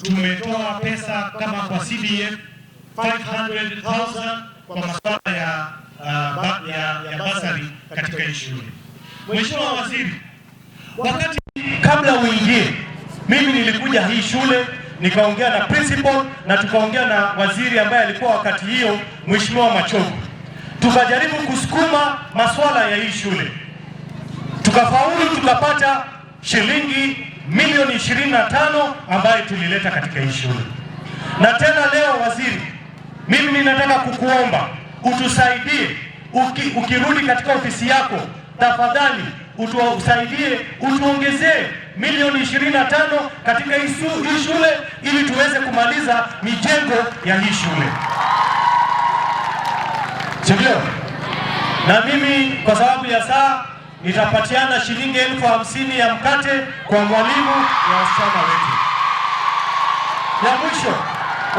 Tumetoa pesa kama kwa CDF 500,000 kwa masuala ya bursary katika hii shule. Mheshimiwa Waziri, wakati kabla uingie, mimi nilikuja hii shule nikaongea na principal na tukaongea na waziri ambaye alikuwa wakati hiyo, Mheshimiwa Machogu, tukajaribu kusukuma masuala ya hii shule, tukafaulu, tukapata shilingi milioni 25 ambayo tulileta katika hii shule. Na tena leo waziri, mimi ninataka kukuomba utusaidie, ukirudi katika ofisi yako, tafadhali utusaidie, utuongezee milioni 25 katika hii shule ili tuweze kumaliza mijengo ya hii shule, si ndio? Na mimi kwa sababu ya saa nitapatiana shilingi 50,000 ya mkate kwa mwalimu ya wasichana wetu. Ya mwisho,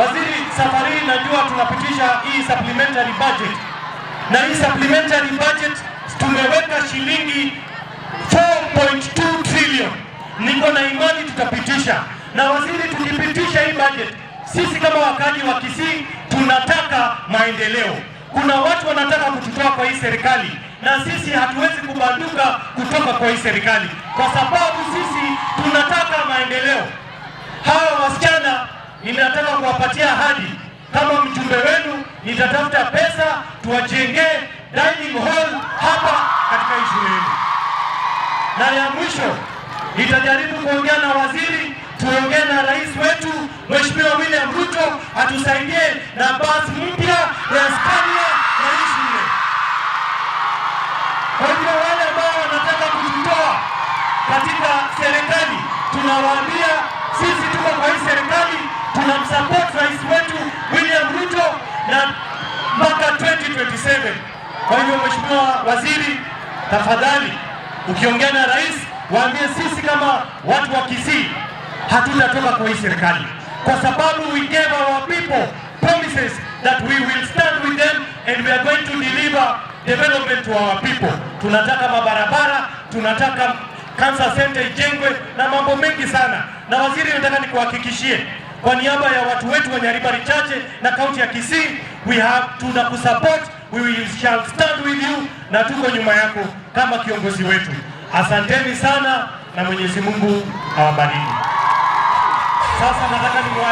waziri, safari hii najua tunapitisha hii supplementary budget, na hii supplementary budget tumeweka shilingi 4.2 trillion. Niko na imani tutapitisha. Na waziri, tukipitisha hii budget, sisi kama wakazi wa Kisii tunataka maendeleo. Kuna watu wanataka kututoa kwa hii serikali, na sisi hatuwezi kubanduka kutoka kwa hii serikali, kwa sababu sisi tunataka maendeleo. Hawa wasichana ninataka kuwapatia ahadi, kama mjumbe wenu nitatafuta pesa tuwajengee dining hall hapa katika hii shule yenu. Na ya mwisho, nitajaribu kuongea na waziri, tuongee na rais wetu Mheshimiwa William Ruto atusaidie na basi mpya ya Scania ya hii shule. Kwa hivyo wale ambao wanataka kututoa katika serikali, tunawaambia sisi tuko kwa hii serikali, tunamsupport rais wetu William Ruto na mpaka 2027. Kwa hivyo Mheshimiwa Waziri, tafadhali ukiongea na rais, waambie sisi kama watu wa Kisii hatutatoka kwa hii serikali, kwa sababu we gave our people promises that we will stand with them and we are going to deliver development to our people. Tunataka mabarabara, tunataka cancer center ijengwe na mambo mengi sana. Na waziri, nataka nikuhakikishie kwa niaba ya watu wetu wa Nyaribari Chache na kaunti ya Kisii, we have tunakusupport, we will shall stand with you na tuko nyuma yako kama kiongozi wetu. Asanteni sana na Mwenyezi Mungu awabariki. Sasa nataka nimwalike